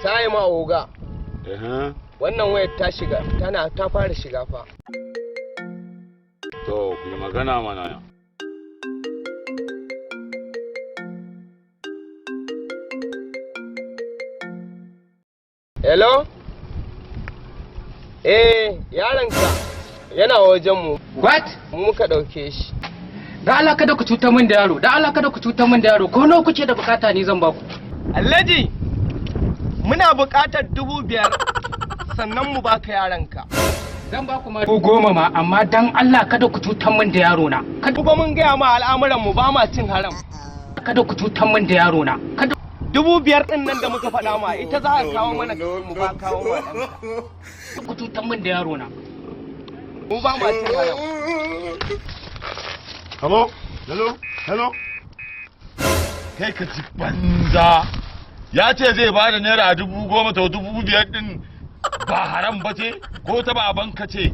Kai ma oga. Eh. Wannan wayar ta shiga, tana ta fara shiga fa. To, ku yi magana mana. Hello? Eh, yaronka yana wajen mu. What? Mu muka ɗauke shi. Da Allah kada ku cutar min da yaro, da Allah kada ku cutar min da yaro. Ko nawa kuke da bukata ni zan baku. Alhaji, muna buƙatar 5,000 sannan mu baka yaronka. Zan baku ma 10,000 ma, amma dan Allah kada ku cutar min da yaro na. Kada Kuma mun gaya ma al'amuran mu ba ma cin haram. Kada ku cutar min da yaro na. Kada 5,000 ɗin nan da muka faɗa ma ita za ka kawo mana mu ba kawo ma ɗanka. Ku cutar min da yaro na. Mu ba ma cin haram. Hello? Hello? Hello? Kai ka ci banza. Ya ce zai ba da ₦10,000, to 5,000 din ba haram ba ce ko ta ba banka ce.